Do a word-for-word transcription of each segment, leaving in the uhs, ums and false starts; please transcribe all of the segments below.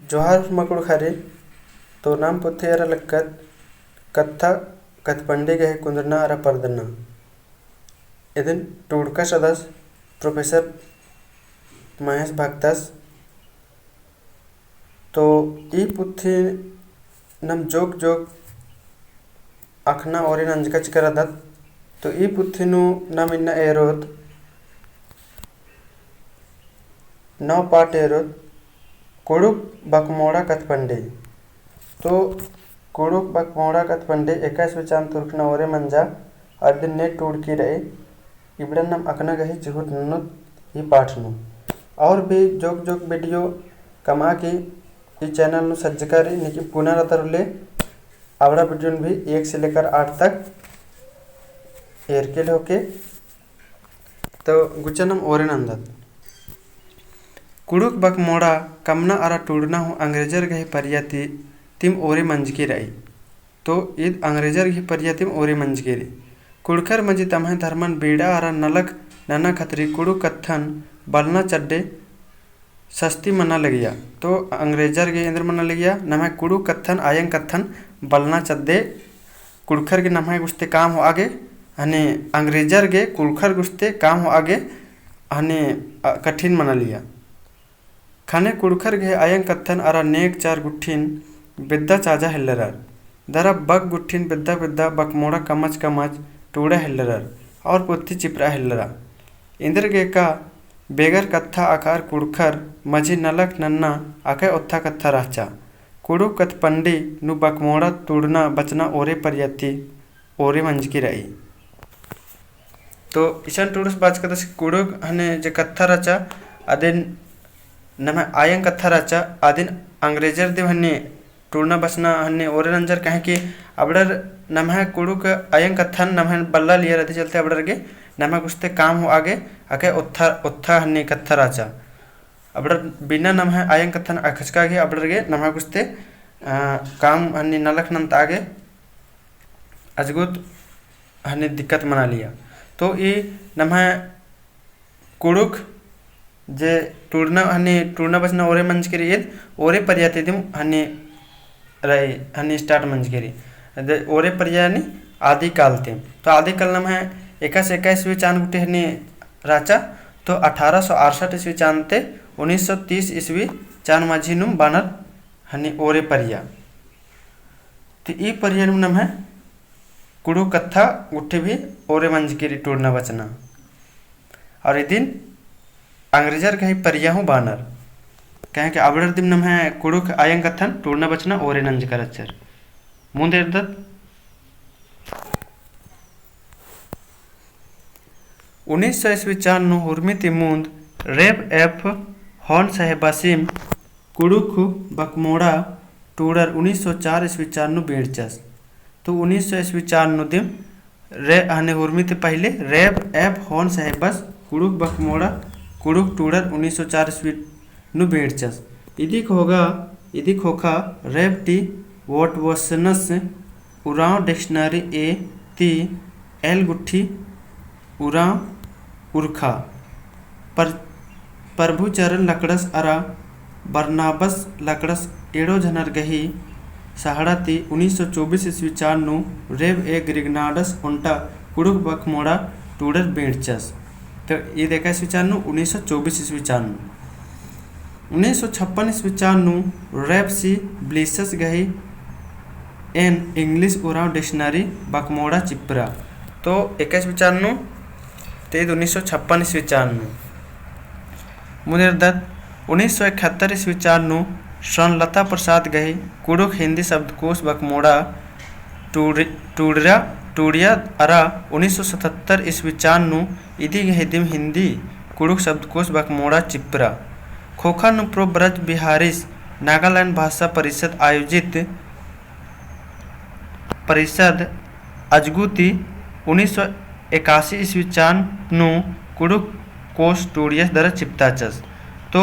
जोहार मकुड़ खारी। तो नाम पुथी एरा लक्कत कत्था कथपंडी गही कुंदरना अरा परदना। इदिन टूड़का सदस प्रोफेसर महेश भक्तस। तो ई पुथी नम जोक जोक अखना ओरे नंजका चिकरदत। तो ई पुथी नू नम इन्ना एरोत नौ पाठ एरोत कुड़ुख बकमोड़ा कथपंडी। तो कुड़ुख बकमोड़ा कथपंडी एकाईसवीं चान तुरखना ओरे मंजा अदिन ने टूड़की रई। इबड़न नम अखना गही चिहुट ननुत ई पाठ नू। और भी जोक जोक video कमआ की ई channel नू सज्जका रई। नेकी पुना रअदर उल्ले अबड़ा video भी एक से लेकर आठ तक एरके ले होके। तो गुच्चा नम ओरे नंदत। कुड़ुख बकमोड़ा कमना अरा टूड़ना हूँ अंग्रेजर गही परिया ती, तिम ओरे मंजकी रई। तो ईद अंग्रेजर गही परिया तिम ओरे मंजकी रई। कुँड़ुख़र मझी तम्है धर्मन बीड़ा अरा नलख नना खतरी कुँड़ुख़ कत्थन बलना चड्डे सस्ती मना लगिया। तो अंग्रेजर गे एन्देर मना लगिया, नम्है कुँड़ुख़ कत्थन, आयंग कत्थन बलना चड्डे कुँड़ुख़र गे नम्है गुस्ते काम होआ गे, हने अंग्रेजर गे कुँड़ुख़र गुस्ते काम होआ गे, हने, अ, कठिन मना लिया। ख़ने कुँड़ुख़र गही आयंग कत्थन अरा नेग चार गुट्ठिन बेद्दा चाजा हेल्लरर। दरा बग गुट्ठिन बेद्दा बेद्दा बकमोड़ा कमच कमच टूड़ा हेल्लरर और पुथी चिपरा हेल्लरा। एन्देरगेका बेगर कत्था अख़र कुँड़ुख़र मझी नलख नन्ना अकय ओत्था कत्था रहचा। कुँड़ुख़ कथपंडी नू बकमोड़ा टूड़ना बचना ओरे परिया ती ओरे मंजकी रई। तो इसन टूड़ुस बाचकदस कुँड़ुख़ हने जे कत्था रहचा, अदिन नम्है आयंग कत्था रहचा, अदिन अंग्रेजर दिम हने टूड़ना बचना हने ओरे नंजर, काहे कि अबड़र नम्है कुँड़ुख़ आयंग कत्थन नम्है बल्ला लियर, अदी चलते अबड़र गे नम्है गुस्ते काम होआ गे अकय ओत्था, ओत्था हने कत्था रहचा। अबड़र बिना नम्है आयंग कत्थन अख़चका गे अबड़र गे नम्है गुस्ते, अ, काम हने नलख नन्ता गे अजगुत हने दिक्कत मना लिया। तो ई नम्है कुँड़ुख़ जे टूड़ना हने, टूड़ना बचना ओरे मंजकी रई, ईद ओरे परिया ती दिम हने रई, हने start मंजकी रई। अदे ओरे परिया नी आदिकाल ती। तो आदिकाल नम्है एकासे एकाईसवीं चान गुट्ठी हने रहचा। तो अठारह सौ अड़सठ ईस्वी चान ते उन्नीस सौ तीस ईस्वी चान मझी नुम बानर हने ओरे परिया। तो ई परिया नुम नम्है कुँड़ुख़ कत्था गुट्ठी भी ओरे मंजकी रई टूड़ना बचना। और इदिन अंग्रेजर गही परिया हूँ बानर। काहे कि अबड़र दिम नम्है कुँड़ुख़ आयंग कत्थन टूड़ना बचना ओरे नंजका रहचर। मुन्द एरदत। उन्नीस सौ ईस्वी चान नू हुर्मी ती मुन्द रेब एफ हॉन साहेबासिम कुँड़ुख़ बकमोड़ा टूड़र उन्नीस सौ चार ईस्वी चान नू बेंड़चस। तो उन्नीस सौ ईस्वी चान नू दिम रे-, हने हुर्मी ती पहिले रेब एफ हॉन साहेबस कुँड़ुख़ बकमोड़ा कुँड़ुख़ टूड़र उन्नीस सौ चार ईस्वी नू बेंड़चस। इदी ख़ोख़ा, इदी ख़ोख़ा रेब टी वोटवसनस उराँव dictionary ए ती एल गुट्ठी उराँव उरखा। पर-, प्रभुचरण लकड़स अरा बरनाबस लकड़स एंड़ो झनर गही सहाड़ा ती उन्नीस सौ चौबीस ईस्वी चान नू रेब ए ग्रिगनाडस ओन्टा कुँड़ुख़ बकमोड़ा टूड़र बेंड़चस। तो ईद एकाईसवीं चान नू, उन्नीस सौ चौबीस ईस्वी चान नू। उन्नीस सौ छप्पन ईस्वी चान नू रेब सी ब्लिसस गही एन English उराँव dictionary बकमोड़ा चिप्रा। तो एकाईसवीं चान नू, ते ईद उन्नीस सौ छप्पन ईस्वी चान नू। मुन्द एरदत, उन्नीस सौ इकहत्तर ईस्वी चान नू श्रवणलता प्रसाद गही कुँड़ुख़ हिन्दी शब्दकोश बकमोड़ा टूड़-, टूड़रा, टूड़िया अरा उन्नीस सौ सतहत्तर ईस्वी चान नू इदी गही दिम हिन्दी कुँड़ुख़ शब्दकोश बकमोड़ा चिप्रा। ख़ोख़ा नू प्रो ब्रज बिहारिस नागालैंड भाषा परिषद आयोजित परिषद अजगु ती उन्नीस सौ इक्यासी ईस्वी चान नू कुँड़ुख़ कोश टूड़ियस दरा चिपताचस। तो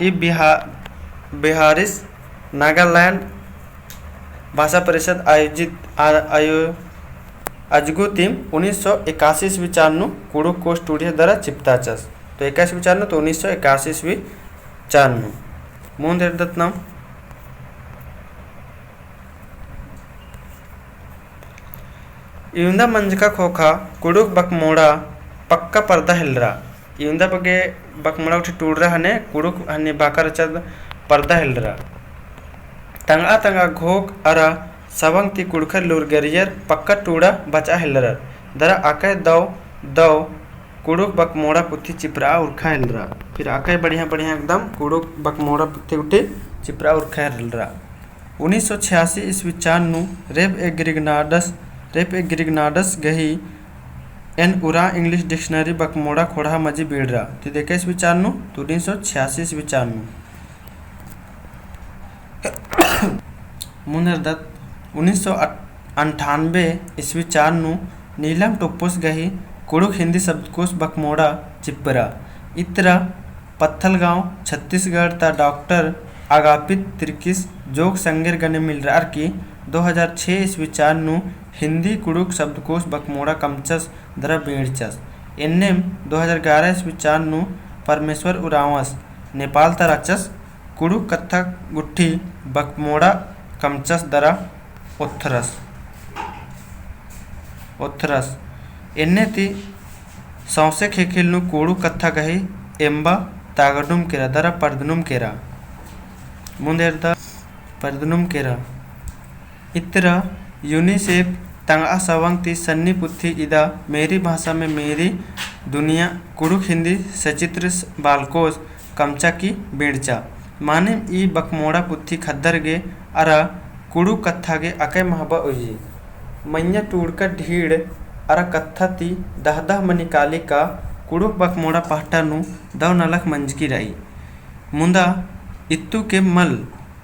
ई बिहा-, बिहारिस नागालैंड भाषा परिषद आयोजित आ-, आयो-, अजगु तिम उन्नीस सौ इक्यासी ईस्वी चान नू कुँड़ुख़ कोश टूड़ियस दरा चिपताचस। तो इक्यासी ईस्वी चान नू, तो उन्नीस सौ इक्यासी ईस्वी चान नू। मुन्द एरदत नाम इवंदा मंजका ख़ोख़ा कुँड़ुख़ बकमोड़ा पक्का परदा हेलरा। इवंदा बग्गे बकमोड़ा गुट्ठी टूड़रा हने कुँड़ुख़ हने बाकर चद परदा हेलरा। तंगआ तंगआ घोख अरा सवंग ती कुँड़ुख़र लूर गरियर पक्का टूड़ा बचआ हेलरर। दरा अकय दव दव कुँड़ुख़ बकमोड़ा पुथी चिपरआ उरखा हेलरा। फिर अकय बढ़िया बढ़िया एकदम कुँड़ुख़ बकमोड़ा पुथी गुट्ठी चिपरआ उरखा हेलरा। उन्नीस सौ छियासी ईस्वी चान नू रेप एग्रिगनाडस, रेप एग्रिगनाडस गही एन उराँव English dictionary बकमोड़ा ख़ोंड़हा मझी बीड़रा। ती देखा ईस्वी चान नू, तो उन्नीस सौ छियासी ईस्वी चान नू। मुन्द एरदत उन्नीस सौ अंठानबे ईस्वी चान नू नीलम टोप्पोस गही कुँड़ुख़ हिंदी शब्दकोश बकमोड़ा चिप्परा। इतरा पत्थलगाँव, छत्तीसगढ़ ता डॉक्टर आगापित तिर्किस जोग संगेर गने मिलरअर की दो हजार छह ईस्वी चान नू हिंदी कुँड़ुख़ शब्दकोश बकमोड़ा कमचस दरा बीड़चस। एन्नेम दो हजार ग्यारह ईस्वी चान नू परमेश्वर उराँवस नेपाल ता रहचस कुँड़ुख़ कत्था गुट्ठी बकमोड़ा कमचस दरा ओथरस, ओथरस। एन्ने ती सौंसे ख़ेख़ेल नू कुँड़ुख़ कत्था गही एम्बा तागड़नुम केरा, दरा परदनुम केरा। मुन्द एरदत परदनुम केरा। इतरा यूनिसेफ तंगआ सवंग ती सन्नी पुथी इदा मेरी भाषा में मेरी दुनिया कुँड़ुख़ हिंदी सचित्र बालकोस कमचा की बीड़चा। मानिम ई बकमोड़ा पुथी ख़द्दर गे अरा कुँड़ुख़ कत्था गे अकय महबा उइय्ये। मइय्याँ टूड़का ढीड़ अरा कत्था ती दह दह मनी काली का कुँड़ुख़ बकमोड़ा पहटा नू दव नलख मंजकी रई। मुन्दा इत्तु के मल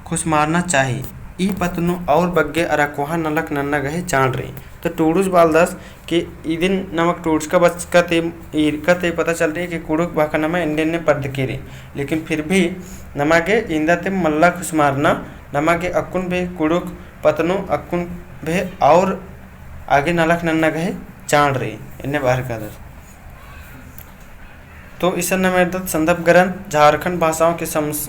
खुसमारना चाही। ई पत्त नू और बग्गे अरा कोहा नलख नन्ना गही चाड़ रई। तो टूड़ुस बालदस कि इदिन नमा टूड़चका बचका ती ईरका ती पता चल रई कि कुँड़ुख़ भाखा नमा एन्ने एन्ने परदकी रई। लेकिन फिर भी नमा गे इन्दा ती मल्ला खुसमारना, नमा गे अक्कुन भी कुँड़ुख़ पत्त नू अक्कुन भी और आगे नलख नन्ना गही चाड़ रई। एन्ने बअर कादस। तो इसन नम एरदत संदप ग्रंथ झारखंड भाषाओं की समस-,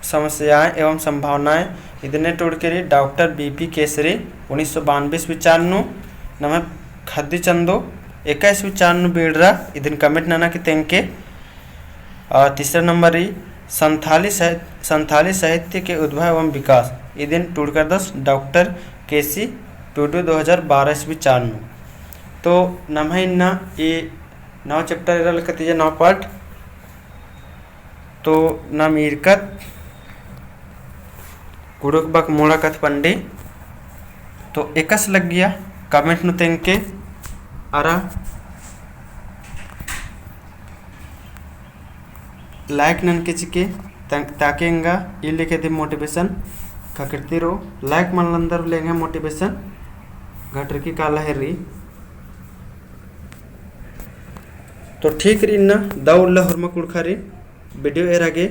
समस्याएं एवं संभावनाएं, इदने टूड़की रई डॉक्टर बी पी केसरी, उन्नीस सौ बानबे ईस्वी चान नू, नम्है ख़द्दी चंदो एका ईस्वी चान नू बीड़रा, इदिन comment नना की तेंगके। और तीसरा नंबर रई संथाली साहित-, संथाली साहित्य के उद्भव एवं विकास, इदिन टूड़करदस डॉक्टर के सी टुडू, दो हजार बारह ईस्वी चान नू। तो नम्है इन्ना ई नौ chapter एरा लक्कतिजा, नौ part। तो नाम ईरकत कुँड़ुख़ बकमोड़ा कत्थ पंडी। तो एकासे लग्गिया comment नू तेंगके अरा like ननके चिके, ता-, ताकि एंगा ई लेखे दी motivation ख़क्खरती रओ। Like मल नन्दर होले एंगा motivation घटरकी काला हेर्री। तो ठीक रई इन्ना, दव उल्ला होरमा कुँड़ुख़ री video एरा गे।